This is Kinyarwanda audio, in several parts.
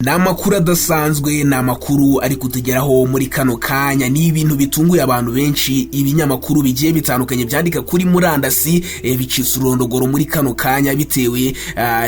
Ni amakuru adasanzwe, ni amakuru ari kutugeraho muri kano kanya. Ni ibintu bitunguye abantu benshi. Ibinyamakuru bigiye bitandukanye byandika kuri murandasi bicitse ururondogoro muri kano kanya bitewe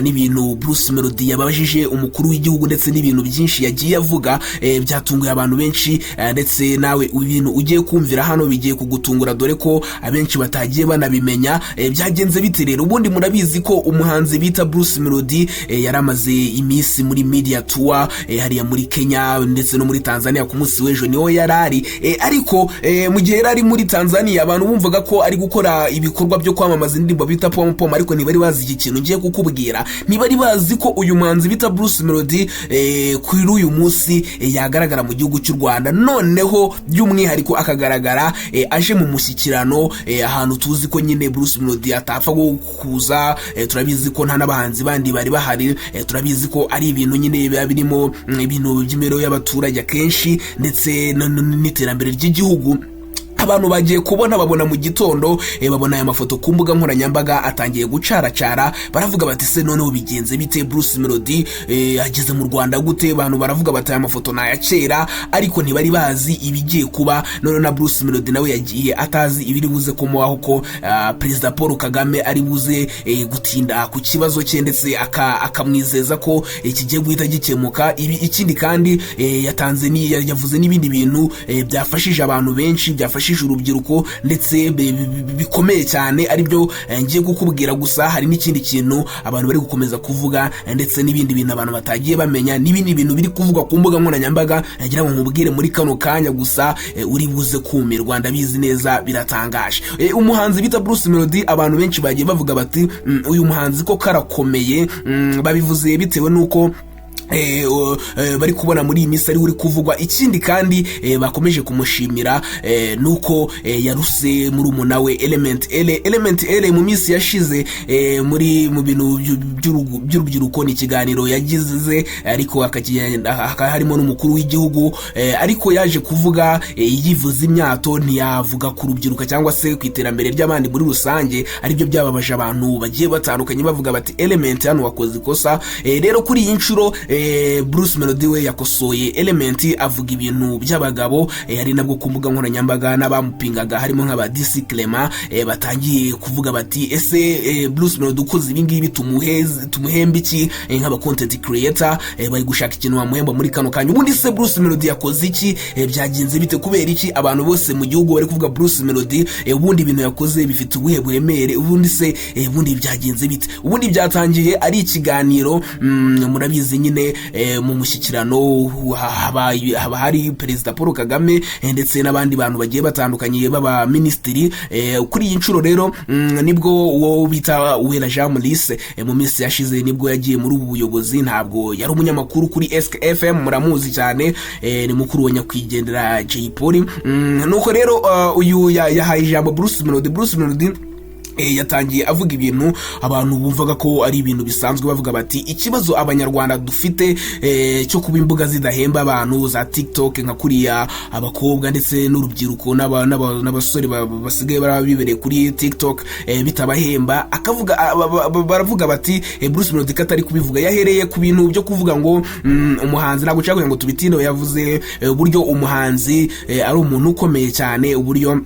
n'ibintu Bruce Melody yabajije umukuru w'igihugu, ndetse n'ibintu byinshi yagiye avuga byatunguye abantu benshi. Ndetse nawe ibintu ugiye kumvira hano bigiye kugutungura, dore ko abenshi batagiye banabimenya. Byagenze bite rero? Ubundi murabizi ko umuhanzi bita Bruce Melody yari amaze iminsi muri media tour hariya muri Kenya ndetse no muri Tanzania. Ku munsi w'ejo niho yari ari. Ariko mu gihe yari ari muri Tanzania, abantu bumvaga ko ari gukora ibikorwa byo kwamamaza indirimbo bita Pom Pom, ariko ntibari bazi iki kintu ngiye kukubwira. Ntibari bazi ko uyu muhanzi bita Bruce Melody kuri uyu munsi yagaragara mu gihugu cy'u Rwanda, noneho by'umwihariko akagaragara aje mu mushyikirano, ahantu tuzi ko nyine Bruce Melody atapfa kuza. Turabizi ko nta n'abahanzi bandi bari bahari. Turabizi ko ari ibintu nyine biba birimo ibintu by'imibereho y'abaturage akenshi, ndetse n'iterambere ry'igihugu. Abantu bagiye kubona babona mu gitondo babona aya mafoto ku mbuga nkoranyambaga atangiye gucaracara. Baravuga bati: "Se noneho bigenze bite? Bruce Melody ageze mu Rwanda gute?" Abantu baravuga bati: "Aya mafoto ni aya kera." Ariko ntibari bazi ibigiye kuba. None na Bruce Melody nawe yagiye atazi ibiri buze kumubaho, ko Perezida Paul Kagame ari buze gutinda ku kibazo cye, ndetse akamwizeza ko kigiye guhita gikemuka. Ibi ikindi kandi yatanze ni yavuze n'ibindi bintu byafashije abantu benshi, byafashije urubyiruko, ndetse bikomeye cyane, aribyo ngiye kukubwira. Gusa hari n'ikindi kintu abantu bari gukomeza kuvuga, ndetse n'ibindi bintu abantu batagiye bamenya, n'ibindi bintu biri kuvugwa ku mbuga nkoranyambaga ngira ngo nkubwire muri kano kanya. Gusa uri buze kumirwa, ndabizi neza, biratangaje. Umuhanzi bita Bruce Melody, abantu benshi bagiye bavuga bati: "Uyu muhanzi ko karakomeye." Babivuze bitewe n'uko bari kubona muri iyi minsi ariwe uri kuvugwa. Ikindi kandi bakomeje kumushimira nuko yaruse murumuna we Element Eleeeh. Element Eleeeh mu minsi yashize muri mu bintu by'urubyiruko, ni ikiganiro yagize, ariko hakaba harimo n'umukuru w'igihugu, ariko yaje kuvuga yivuza imyato, ntiyavuga ku rubyiruko cyangwa se ku iterambere ry'abandi muri rusange, aribyo byababaje abantu bagiye batandukanye, bavuga bati: "Element, hano wakoze ikosa." Rero kuri iyi nshuro Bruce Melody we yakosoye Element, avuga ibintu by'abagabo. Ari nabwo ku mbuga nkoranyambaga n'abamupingaga, harimo nk'aba DC Clement, batangiye kuvuga bati: "Ese Bruce Melody ukoze ibi ngibi tumuhembe iki?" Nk'aba content creator bari gushaka ikintu bamuhemba muri kano kanya. Ubundi se Bruce Melody yakoze iki? Byagenze bite? Kubera iki abantu bose mu gihugu bari kuvuga Bruce Melody? Ubundi ibintu yakoze bifite ubuhe buremere? Ubundi se ubundi byagenze bite? Ubundi byatangiye ari ikiganiro. Murabizi nyine, mu mushyikirano haba hari Perezida Paul Kagame ndetse n'abandi bantu bagiye batandukanye b'abaminisitiri. Kuri iyi nshuro rero nibwo uwo bita Uwera Jean Maurice, mu minsi yashize nibwo yagiye muri ubu buyobozi, ntabwo yari umunyamakuru kuri SKFM, muramuzi cyane, ni mukuru wa nyakwigendera Jay Polly. Nuko rero uyu yahaye ijambo Bruce Melody. Bruce Melody yatangiye avuga ibintu abantu bumvaga ko ari ibintu bisanzwe, bavuga bati: "Ikibazo Abanyarwanda dufite cyo kuba imbuga zidahemba abantu za TikTok, nka kuriya abakobwa ndetse n'urubyiruko n'abasore basigaye baraba bibereye kuri TikTok bitabahemba." Akavuga baravuga bati: "Bruce Melody ko atari kubivuga?" Yahereye ku bintu byo kuvuga ngo umuhanzi, ntabwo nshaka kugira ngo tubitinde, yavuze uburyo umuhanzi ari umuntu ukomeye cyane, uburyo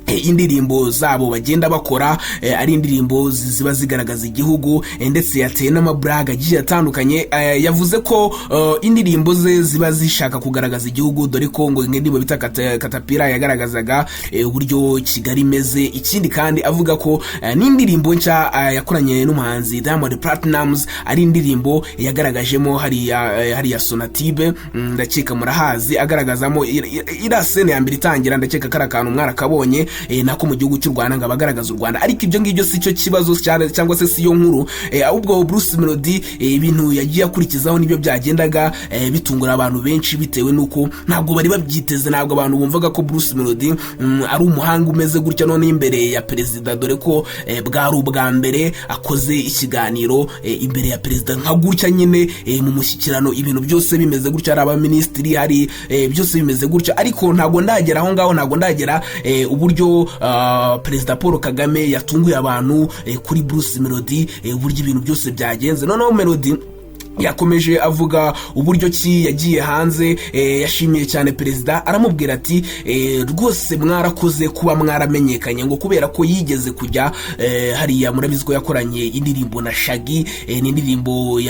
indirimbo zabo bagenda bakora ari indirimbo ziba zigaragaza igihugu, ndetse yateye n'amaburaga agiye atandukanye. Yavuze ko indirimbo ze ziba zishaka kugaragaza igihugu, dore ko ngo indirimbo bita Katapira yagaragazaga uburyo Kigali imeze. Ikindi kandi avuga ko n'indirimbo nshya yakoranye n'umuhanzi Diamond Platnumz ari indirimbo yagaragajemo hariya Sonatube, ndakeka murahazi, agaragazamo iriya scene ya mbere itangira, ndakeka kari akantu mwarakabonye, nako mu gihugu cy'u Rwanda, ngo abagaragaza u Rwanda. Ariko ibyo ngibyo si cyo kibazo cyane cyangwa se si yo nkuru, ahubwo Bruce Melody ibintu yagiye akurikizaho nibyo byagendaga bitungura abantu benshi, bitewe n'uko ntabwo bari babyiteze. Ntabwo abantu bumvaga ko Bruce Melody ari umuhanga umeze gutya none imbere ya perezida, dore ko bwari ubwa mbere akoze ikiganiro imbere ya perezida nka gutya nyine, mu mushyikirano, ibintu byose bimeze gutya, hari abaminisitiri, hari byose bimeze gutya. Ariko ntabwo ndagera aho ngaho, ntabwo ndagera uburyo Perezida Paul Kagame yatunguye abantu kuri Bruce Melody, uburyo ibintu byose byagenze. Noneho Melody Yakomeje avuga uburyo ki yagiye hanze, yashimiye cyane perezida, aramubwira ati: "Rwose mwarakoze kuba mwaramenyekanye," ngo kubera ko yigeze kujya hariya, murabizi ko yakoranye indirimbo na Shaggy, ni indirimbo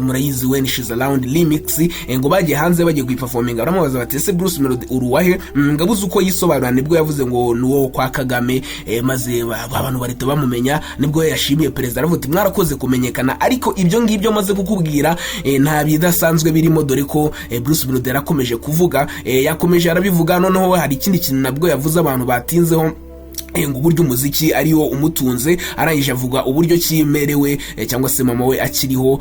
murayizi, "When She's Around Remix". Ngo bagiye hanze, bagiye kuyiperforminga, baramubaza bati: "Ese Bruce Melody uruwahe?" Ngabuze uko yisobanura, nibwo yavuze ngo ni uwo kwa Kagame, maze abantu bahita bamumenya. Nibwo yashimiye perezida, aravuga ati: "Mwarakoze kumenyekana." Ariko ibyo ngibyo maze kukubwira nta bidasanzwe birimo, dore ko Bruce Melody yarakomeje kuvuga, yakomeje arabivuga. Noneho hari ikindi kintu nabwo yavuze abantu batinzeho, ngo uburyo umuziki ariwo umutunze. Arangije avuga uburyo ki merewe, cyangwa se mama we akiriho,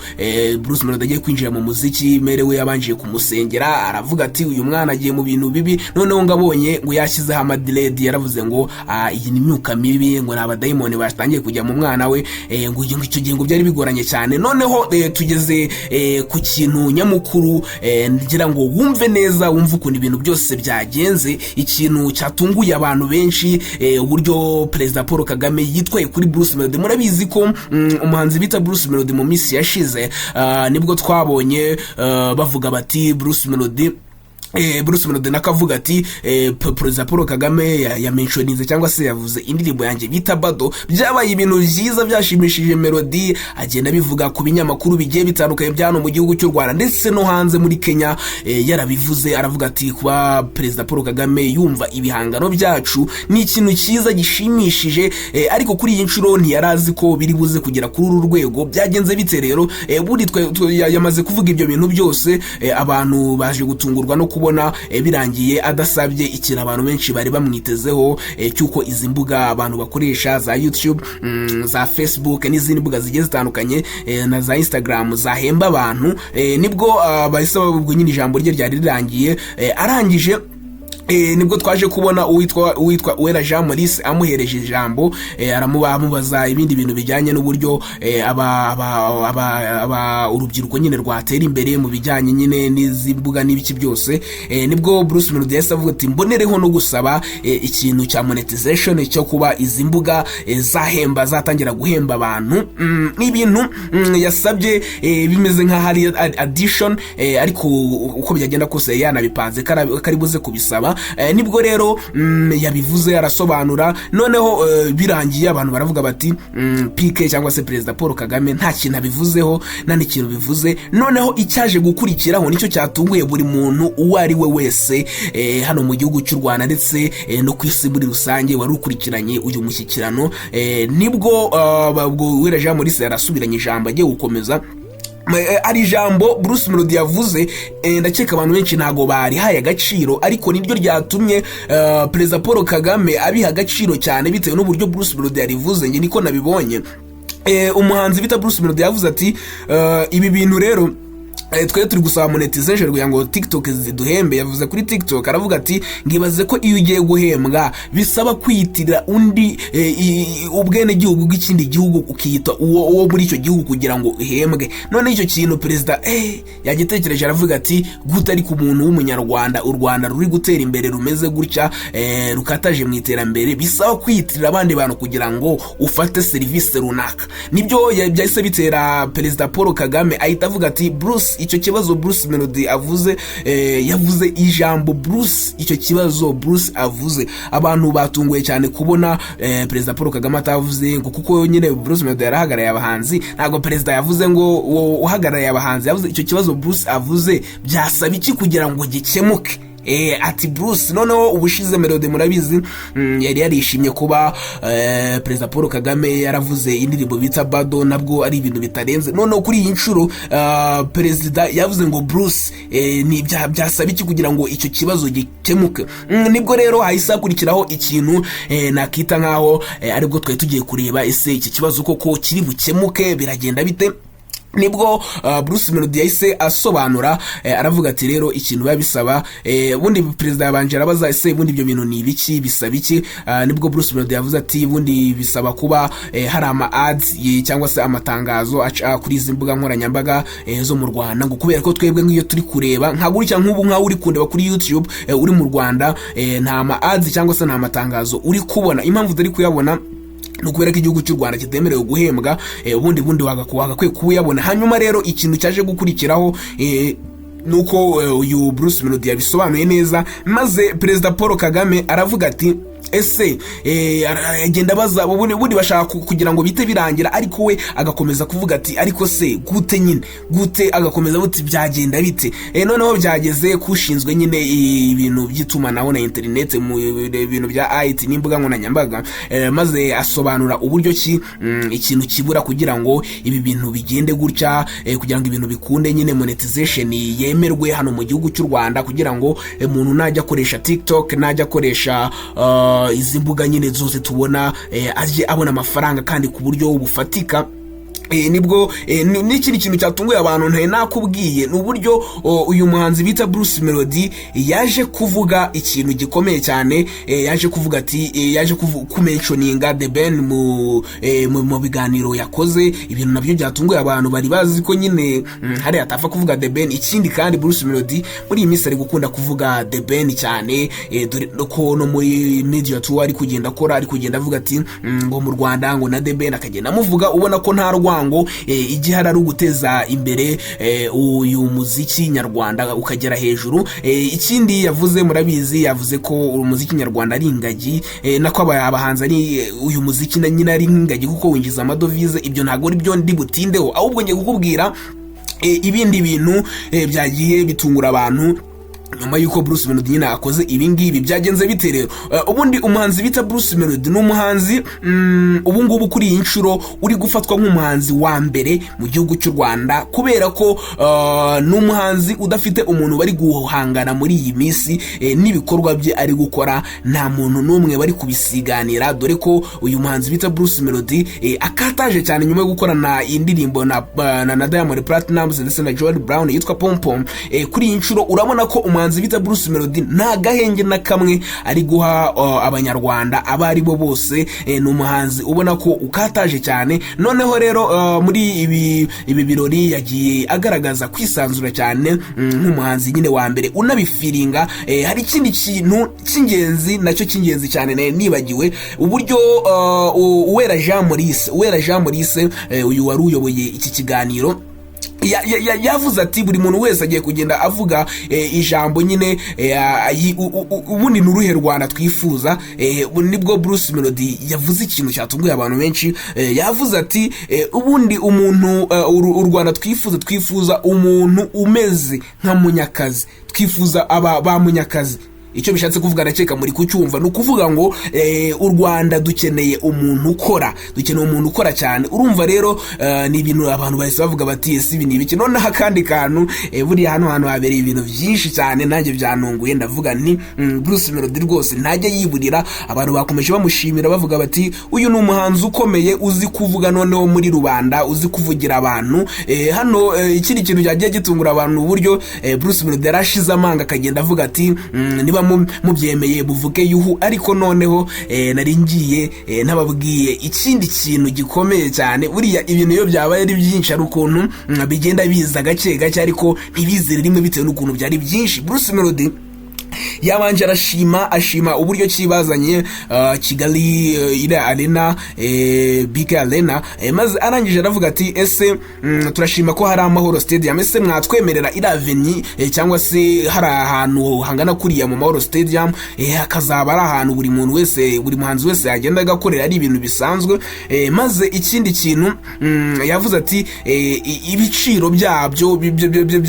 Bruce Melody agiye kwinjira mu muziki, merewe yabanjiye kumusengera, aravuga ati: "Uyu mwana agiye mu bintu bibi." Noneho ngo abonye ngo yashyizeho amadreads, yaravuze ngo: "Ah, iyi ni imyuka mibi," ngo ni abadayimoni batangiye kujya mu mwana we. Ngo icyo gihe ngo byari bigoranye cyane. Noneho tugeze ku kintu nyamukuru, ngira ngo wumve neza, wumve ukuntu ibintu byose byagenze. Ikintu cyatunguye abantu benshi, uburyo Perezida Paul Kagame yitwaye kuri Bruce Melody. Murabizi ko umuhanzi bita Bruce Melody mu minsi yashize, nibwo twabonye bavuga bati Bruce Melody, Bruce Melody nakavuga ati Perezida Paul Kagame yamentioninze cyangwa se yavuze indirimbo yanjye bita "Bado". Byabaye ibintu byiza byashimishije Melody, agenda abivuga ku binyamakuru bigiye bitandukanye bya hano mu gihugu cy'u Rwanda ndetse no hanze muri Kenya. Yarabivuze, aravuga ati kuba Perezida Paul Kagame yumva ibihangano byacu ni ikintu cyiza gishimishije. Ariko kuri iyi nshuro ntiyari azi ko biri buze kugera kuri uru rwego. Byagenze bite rero? Buri yamaze kuvuga ibyo bintu byose, abantu baje gutungurwa no kubona birangiye adasabye ikintu abantu benshi bari bamwitezeho, cy'uko izi mbuga abantu bakoresha za YouTube, za Facebook n'izindi mbuga zigiye zitandukanye, na za Instagram zahemba abantu. Nibwo bahise babubwo nyine ijambo rye ryari rirangiye, arangije, nibwo twaje kubona uwitwa Uwera Jean Maurice amuhereje ijambo, amubaza ibindi bintu bijyanye n'uburyo aba urubyiruko nyine rwatera imbere mu bijyanye nyine n'izi mbuga n'ibiki byose. Nibwo Bruce Melody yahise avuga ati: "Mbonereho no gusaba ikintu cya monetization, cyo kuba izi mbuga zahemba, zatangira guhemba abantu." Ni ibintu yasabye, bimeze nk'aho ari addition, ariko uko byagenda kose yanabipanze kari buze kubisaba. Nibwo rero yabivuze, arasobanura. Noneho birangiye abantu baravuga bati: "PK cyangwa se Perezida Paul Kagame nta kintu abivuzeho, nta n'ikintu bivuze." Noneho icyaje gukurikiraho nicyo cyatunguye buri muntu uwo ari we wese, hano mu gihugu cy'u Rwanda ndetse no ku isi muri rusange wari ukurikiranye uyu mushyikirano. Nibwo ubwo Uwera Jean Maurice yarasubiranye ijambo agiye gukomeza, ari ijambo Bruce Melody yavuze, ndakeka abantu benshi ntago barihaye agaciro, ariko niryo ryatumye Perezida Paul Kagame abiha agaciro cyane bitewe n'uburyo Bruce Melody yarivuze. Njye niko nabibonye. Umuhanzi bita Bruce Melody yavuze ati: "Ibi bintu rero, twe turi gusaba monetization kugira ngo TikTok ziduhembe." Yavuze kuri TikTok, aravuga ati: "Ngibaze ko iyo ugiye guhembwa bisaba kwiyitirira undi ubwenegihugu bw'ikindi gihugu, ukiyita uwo muri icyo gihugu kugira ngo uhembwe." None icyo kintu perezida yagitekereje, aravuga ati: "Gute ariko umuntu w'umunyarwanda, u Rwanda ruri gutera imbere rumeze gutya, rukataje mu iterambere, bisaba kwiyitirira abandi bantu kugira ngo ufate serivisi runaka?" Nibyo byahise bitera Perezida Paul Kagame ahita avuga ati: "Bruce, icyo kibazo Bruce Melody avuze," yavuze ijambo Bruce, "icyo kibazo Bruce avuze." Abantu batunguye cyane kubona Perezida Paul Kagame atavuze ngo kuko nyine Bruce Melody yarahagarariye abahanzi. Ntabwo perezida yavuze ngo uwo uhagarariye abahanzi, yavuze icyo kibazo Bruce avuze byasaba iki kugira ngo gikemuke. Ati Bruce, noneho ubushize Melody murabizi, yari yarishimye kuba Perezida Paul Kagame yaravuze indirimbo bita "Bado", nabwo ari ibintu bitarenze. Noneho kuri iyi nshuro perezida yavuze ngo: "Bruce, ni byasaba iki kugira ngo icyo kibazo gikemuke?" Nibwo rero hahise hakurikiraho ikintu nakita nkaho aribwo twari tugiye kureba ese iki kibazo koko kiri bukemuke, biragenda bite. Nibwo Bruce Melody yahise asobanura, aravuga ati: "Rero ikintu biba bisaba," ubundi perezida yabanje arabaza: "Ese ubundi ibyo bintu ni ibiki, bisaba iki?" Nibwo Bruce Melody yavuze ati: "Ubundi bisaba kuba hari ama ads cyangwa se amatangazo aca kuri izi mbuga nkoranyambaga zo mu Rwanda," ngo kubera ko twebwe nk'iyo turi kureba nka gutya, nk'ubu nkaho uri kundeba kuri YouTube, uri mu Rwanda, nta ma ads cyangwa se nta matangazo uri kubona. Impamvu utari kuyabona Ni ukubera ko igihugu cy'u Rwanda kitemerewe guhembwa. Ubundi wagakwiye kuyabona. Hanyuma rero ikintu cyaje gukurikiraho nuko uyu Bruce Melody yabisobanuye neza, maze Perezida Paul Kagame aravuga ati: "Ese?" Agenda abaza, ubundi bashaka kugira ngo bite birangira, ariko we agakomeza kuvuga ati: "Ariko se gute nyine, gute?" Agakomeza buti: "Byagenda bite?" Noneho byageze kushinzwe nyine ibintu by'itumanaho na interineti, mu bintu bya IT n'imbuga nkoranyambaga, maze asobanura uburyo ki ikintu kibura kugira ngo ibi bintu bigende gutya, kugira ngo ibintu bikunde nyine, monetization yemerwe hano mu gihugu cy'u Rwanda, kugira ngo umuntu najya akoresha TikTok, najya akoresha izi mbuga nyine zose tubona, ajye abona amafaranga kandi ku buryo bufatika. Nibwo n'ikindi kintu cyatunguye abantu ntari nakubwiye ni uburyo uyu muhanzi bita Bruce Melody yaje kuvuga ikintu gikomeye cyane. Yaje kuvuga ati yaje kumentioninga The Ben mu biganiro yakoze, ibintu nabyo byatunguye abantu bari bazi ko nyine hariya atapfa kuvuga The Ben. Ikindi kandi, Bruce Melody muri iyi minsi ari gukunda kuvuga The Ben cyane, dore ko no muri media tour ari kugenda akora, ari kugenda avuga ati ngo mu Rwanda, ngo na The Ben akagenda amuvuga, ubona ko nta rwango, igihari ari uguteza imbere uyu muziki nyarwanda ukagera hejuru. Ikindi yavuze, murabizi, yavuze ko umuziki nyarwanda ari ingagi, nako abahanzi ari uyu muziki na nyine ari nk'ingagi kuko winjiza amadovize. Ibyo ntabwo ari byo ndi butindeho, ahubwo ngiye kukubwira ibindi bintu byagiye bitungura abantu nyuma y'uko Bruce Melody nyine akoze ibi ngibi. Byagenze bite rero? Ubundi umuhanzi bita Bruce Melody ni umuhanzi ubu ngubu kuri iyi nshuro uri gufatwa nk'umuhanzi wa mbere mu gihugu cy'u Rwanda, kubera ko ni umuhanzi udafite umuntu bari guhangana muri iyi minsi, n'ibikorwa bye ari gukora nta muntu n'umwe bari kubisiganira, dore ko uyu muhanzi bita Bruce Melody akataje cyane nyuma yo gukorana indirimbo na Diamond Platnumz ndetse na Joel Brown yitwa Pom Pom. Kuri iyi nshuro urabona ko umuhanzi bita Bruce Melody nta gahenge na kamwe ari guha Abanyarwanda abo ari bo bose. Ni umuhanzi ubona ko ukataje cyane. Noneho rero muri ibi birori yagiye agaragaza kwisanzura cyane, nk'umuhanzi nyine wa mbere unabifeelinga. Hari ikindi kintu cy'ingenzi, nacyo cy'ingenzi cyane nari nibagiwe, uburyo Uwera Jean Maurice, uyu wari uyoboye iki kiganiro, yavuze ati buri muntu wese agiye kugenda avuga ijambo nyine, ubundi ni uruhe Rwanda twifuza. Nibwo Bruce Melody yavuze ikintu cyatunguye abantu benshi. Yavuze ati ubundi umuntu u Rwanda twifuza, twifuza umuntu umeze nka Munyakazi, twifuza aba ba Munyakazi. Icyo bishatse kuvuga ndakeka muri kucyumva, ni ukuvuga ngo u Rwanda dukeneye umuntu ukora, dukeneye umuntu ukora cyane. Urumva rero ni ibintu abantu bahise bavuga bati: "Ese ibi ni ibiki?" Noneho akandi kantu, buriya hano hantu habereye ibintu byinshi cyane, nanjye byantunguye. Ndavuga nti Bruce Melody rwose ntajya yiburira. Abantu bakomeje bamushimira, bavuga bati: "Uyu ni umuhanzi ukomeye uzi kuvuga noneho muri rubanda, uzi kuvugira abantu." Hano ikindi kintu cyagiye gitungura abantu, uburyo Bruce Melody yarashize amanga akagenda avuga ati niba mubyemeye buvuge yuhu. Ariko noneho nari ngiye ntababwiye ikindi kintu gikomeye cyane. Buriya ibintu iyo byabaye ari byinshi hari ukuntu bigenda biza gake gake, ariko ntibizere rimwe bitewe n'ukuntu byari byinshi. Bruce Melody yabanje arashima, ashima uburyo ki bazanye Kigali iriya arena, BK Arena, maze arangije aravuga ati: "Ese turashima ko hari Amahoro Stadium, ese mwatwemerera iriya venue, cyangwa se hari ahantu hangana kuriya mu Mahoro Stadium, hakazaba ari ahantu buri muntu wese, buri muhanzi wese yagenda agakorera ari ibintu bisanzwe?" Maze ikindi kintu yavuze ati ibiciro byabyo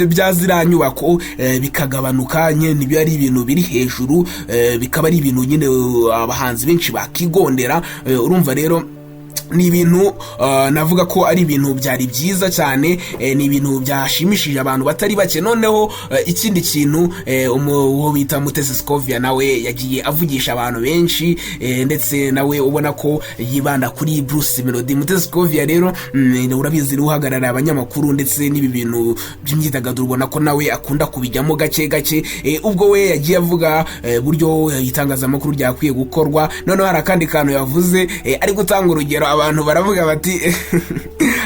bya ziriya nyubako bikagabanuka nyine, nibyo ari ibintu biri hejuru, bikaba ari ibintu nyine abahanzi benshi bakigondera. Urumva rero ni ibintu navuga ko ari ibintu byari byiza cyane, ni ibintu byashimishije abantu batari bake. Noneho ikindi kintu, uwo bita Mutesi Scovia nawe yagiye avugisha abantu benshi, ndetse nawe ubona ko yibanda kuri Bruce Melody. Mutesi Scovia rero urabizi ni uhagarariye abanyamakuru ndetse n'ibi bintu by'imyidagaduro, ubona ko nawe akunda kubijyamo gake gake. Ubwo we yagiye avuga buryo itangazamakuru ryakwiye gukorwa. Noneho hari akandi kantu yavuze, ari gutanga urugero, abantu baravuga bati,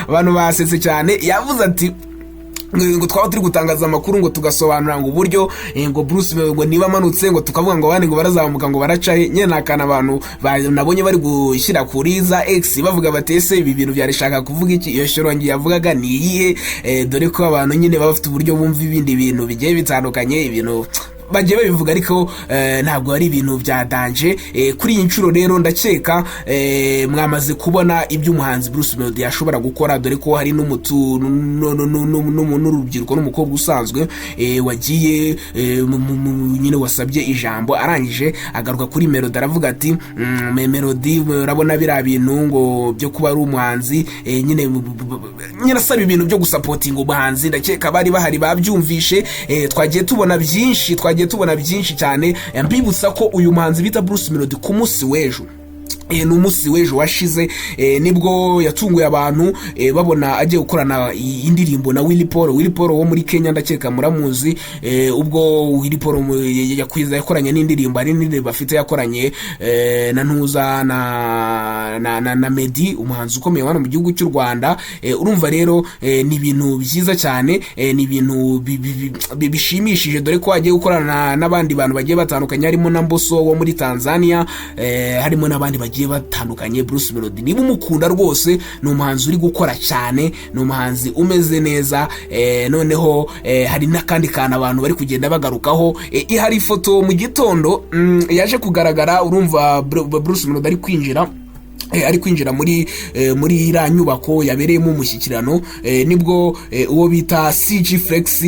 abantu basetse cyane. Yavuze ati Ngo twaba turi gutangaza amakuru, ngo tugasobanura ngo uburyo ngo Bruce Melody ngo niba amanutse, ngo tukavuga ngo abandi ngo barazamuka, ngo baracahe nyine. Ni akantu abantu nabonye bari gushyira kuri za X, bavuga bati: "Ese ibi bintu byarishaka kuvuga iki? Iyo Shyorongi yavugaga ni iyihe?" Dore ko abantu nyine baba bafite uburyo bumva ibindi bintu bigiye bitandukanye, ibintu bagiye babivuga, ariko ntabwo ari ibintu bya danger. Kuri iyi nshuro rero ndakeka mwamaze kubona ibyo umuhanzi Bruce Melody yashobora gukora, dore ko hari n'umutu n'urubyiruko n'umukobwa usanzwe wagiye nyine wasabye ijambo, arangije agaruka kuri Melody, aravuga ati: "Melody, urabona biriya bintu ngo byo kuba ari umuhanzi," nyine asaba ibintu byo gusupportinga umuhanzi. Ndakeka bari bahari babyumvishe. Twagiye tubona byinshi, twagiye tubona byinshi cyane. Mbibutsa ko uyu muhanzi bita Bruce Melody ku munsi w'ejo, ni umunsi w'ejo washize, nibwo yatunguye abantu babona agiye gukorana indirimbo na Willy Paul, Willy Paul wo muri Kenya, ndakeka muramuzi. Ubwo Willy Paul yakoranye n'indirimbo, hari n'indirimbo afite yakoranye na Ntuza na Meddy, umuhanzi ukomeye hano mu gihugu cy'u Rwanda. Urumva rero ni ibintu byiza cyane, ni ibintu bishimishije, dore ko agiye gukorana n'abandi bantu bagiye batandukanye, harimo na Mbosso wo muri Tanzania, harimo n'abandi bagiye batandukanye. Bruce Melody, niba umukunda rwose, ni umuhanzi uri gukora cyane, ni umuhanzi umeze neza. Noneho hari n'akandi kantu abantu bari kugenda bagarukaho. Hari ifoto mu gitondo yaje kugaragara, urumva Bruce Melody ari kwinjira muri iriya nyubako yabereyemo umushyikirano. Nibwo uwo bita CG Flex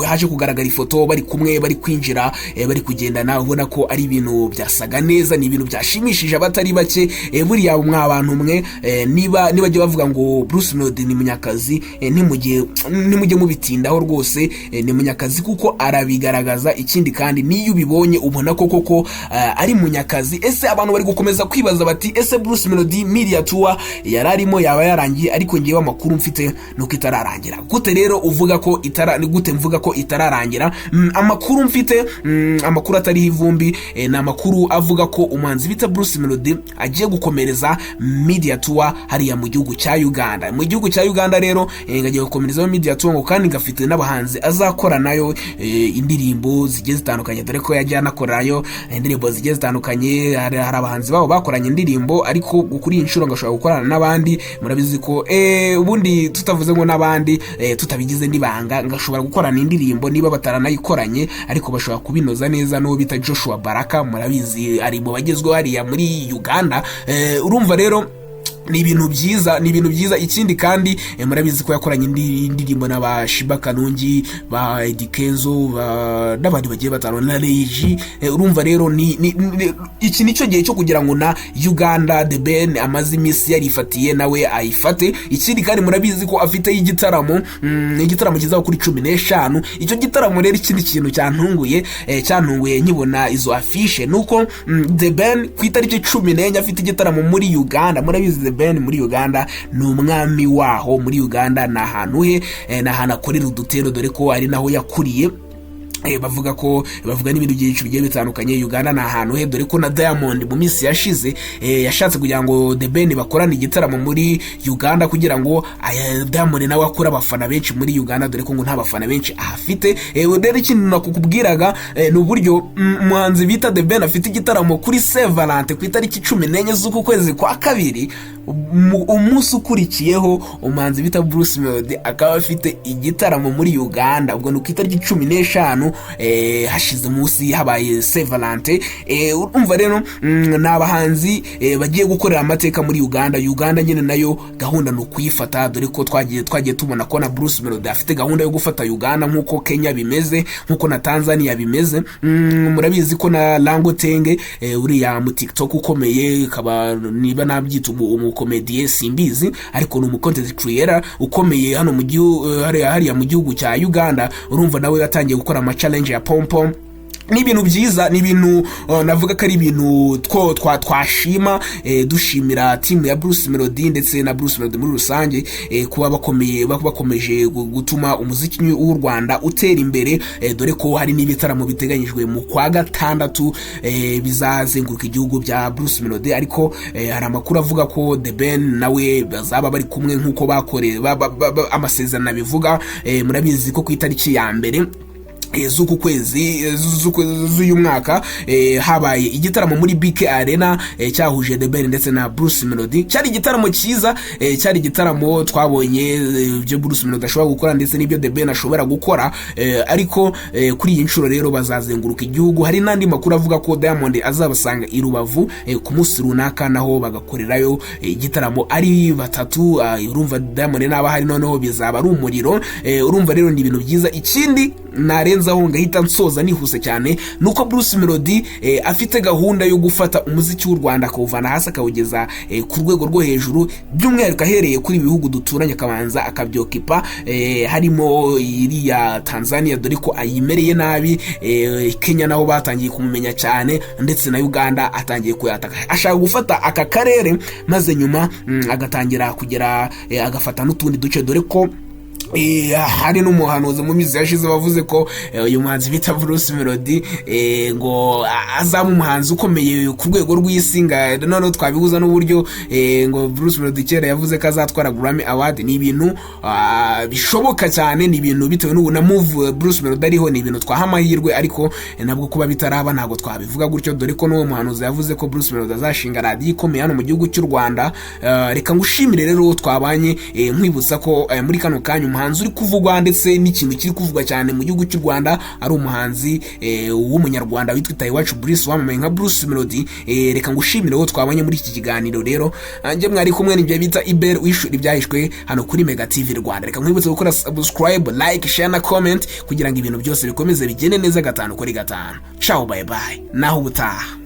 haje kugaragara ifoto bari kumwe, bari kwinjira, bari kugendana, ubona ko ari ibintu byasaga neza, ni ibintu byashimishije abatari bake. Buriya mwa bantu mwe, niba nibajya bavuga ngo Bruce Melody ni munyakazi, ntimujye mubitindaho rwose. Ni munyakazi kuko arabigaragaza. Ikindi kandi niyo ubibonye ubona ko koko ari munyakazi. Ese abantu bari gukomeza kwibaza bati: "Ese Bruce Melody media tour yari arimo yaba yarangiye?" Ariko ngewe amakuru mfite nuko itararangira. Gute rero uvuga ko itara ni gute mvuga ko itararangira? Amakuru mfite, amakuru atariho ivumbi, ni amakuru avuga ko umuhanzi bita Bruce Melody agiye gukomereza media tour hariya mu gihugu cya Uganda. Mu gihugu cya Uganda rero agiye gukomerezaho media tour, ngo kandi gafite n'abahanzi azakora nayo indirimbo zigiye zitandukanye, dore ko yagiye anakorerayo indirimbo zigiye zitandukanye. Hari abahanzi babo bakoranye indirimbo, ariko kuri iyi nshuro ngo ashobora gukorana n'abandi. Murabizi ko ubundi tutavuze ngo n'abandi, tutabigize n'ibanga, ngo ashobora gukorana indirimbo niba bataranayikoranye, ariko bashobora kubinoza neza n'uwo bita Joshua Baraka, murabizi ari mu bagezweho hariya muri Uganda. Urumva rero ni ibintu byiza, ni ibintu byiza. Ikindi kandi murabizi ko yakoranye indirimbo na ba Sheebah Karungi, ba Eddy Kenzo, n'abandi bagiye batanu na Ray G. Urumva rero ni iki nicyo gihe cyo kugira ngo na Uganda The Ben amaze iminsi yarifatiye nawe ayifate. Ikindi kandi murabizi ko afite igitaramo, igitaramo kizaba kuri 15. Icyo gitaramo rero, ikindi kintu cyantunguye nkibona izo afishe nuko The Ben ku itariki 14 afite igitaramo muri Uganda. Murabizi The Ben muri Uganda ni umwami waho, muri Uganda ni ahantu he, ni ahantu akorera udutero, dore ko ari naho yakuriye. Bavuga ko bavuga n'ibintu byinshi bigiye bitandukanye. Uganda ni ahantu he, dore ko na Diamond mu minsi yashize yashatse kugira ngo The Ben bakorane igitaramo muri Uganda, kugira ngo Diamond nawe akure abafana benshi muri Uganda, dore ko ngo nta bafana benshi ahafite. Rero ikintu nakukubwiraga ni uburyo umuhanzi bita The Ben afite igitaramo kuri Saint Valentin ku itariki 14 z'uku kwezi kwa kabiri. Umunsi ukurikiyeho umuhanzi bita Bruce Melody akaba afite igitaramo muri Uganda, ubwo ni ku itariki 15, hashize umunsi habaye Saint Valentin. Urumva rero ni abahanzi bagiye gukorera amateka muri Uganda. Uganda nyine nayo gahunda ni ukuyifata, dore ko twagiye tubona ko na Bruce Melody afite gahunda yo gufata Uganda nk'uko Kenya bimeze, nk'uko na Tanzania bimeze. Murabizi ko na Lango Tenge, uriya mu TikTok ukomeye, kaba niba nabyita umukomediye simbizi, ariko ni umu content creator ukomeye hano mu gihugu, hariya mu gihugu cya Uganda. Urumva nawe yatangiye gukora ama challenge ya pom pom. Ni ibintu byiza, ni ibintu navuga ko ari ibintu two twashima, dushimira team ya Bruce Melody ndetse na Bruce Melody muri rusange, kuba bakomeje gutuma umuziki w'u Rwanda utera imbere, dore ko hari n'ibitaramo biteganyijwe mu kwa gatandatu bizazenguruka igihugu bya Bruce Melody. Ariko hari amakuru avuga ko The Ben nawe bazaba bari kumwe nk'uko bakoreye amasezerano abivuga. Murabizi ko ku itariki ya mbere z'uku kwezi, z'uyu mwaka, habaye igitaramo muri BK Arena cyahuje The Ben ndetse na Bruce Melody. Cyari igitaramo cyiza, cyari igitaramo twabonye ibyo Bruce Melody ashobora gukora ndetse n'ibyo The Ben ashobora gukora. Ariko kuri iyi nshuro rero bazazenguruka igihugu. Hari n'andi makuru avuga ko Diamond azabasanga i Rubavu ku munsi runaka, naho bagakorerayo igitaramo ari batatu. Urumva Diamond naba hari, noneho bizaba ari umuriro. Urumva rero ni ibintu byiza. Ikindi narenzaho ngahita nsoza nihuse cyane nuko Bruce Melody afite gahunda yo gufata umuziki w'u Rwanda akawuvana hasi akawugeza ku rwego rwo hejuru, by'umwihariko ahereye kuri ibi bihugu duturanye, akabanza akabyokipa, harimo iriya Tanzania, dore ko ayimereye nabi, Kenya naho batangiye kumumenya cyane, ndetse na Uganda atangiye kuyataka. Ashaka gufata aka karere maze nyuma agatangira kugera agafata n'utundi duce, dore ko hari n'umuhanuzi mu minsi yashize wavuze ko uyu muhanzi bita Bruce Melody ngo azaba umuhanzi ukomeye ku rwego rw'isi. Nga noneho twabihuza n'uburyo ngo Bruce Melody kera yavuze ko azatwara Grammy Award. Ni ibintu bishoboka cyane, ni ibintu bitewe n'ubu na move Bruce Melody ariho, ni ibintu twaha amahirwe. Ariko nabwo kuba bitaraba ntabwo twabivuga gutyo, dore ko n'uwo muhanuzi yavuze ko Bruce Melody azashinga radiyo ikomeye hano mu gihugu cy'u Rwanda. Reka ngushimire rero twabanye, nkwibutsa ko muri kano kanya umuhanzi uri kuvugwa ndetse n'ikintu kiri kuvugwa cyane mu gihugu cy'u Rwanda ari umuhanzi w'umunyarwanda witwa Itahiwacu Bruce wamamaye nka Bruce Melody. Reka ngushimire wowe twabanye muri iki kiganiro. Rero njye mwari kumwe n'ibyo bita Iber wishura ibyahishwe hano kuri Mega TV Rwanda. Reka nkwibutse gukora subscribe, like, share na comment kugira ngo ibintu byose bikomeze bigende neza gatanu kuri gatanu. Ciao, bye bye, naho ubutaha.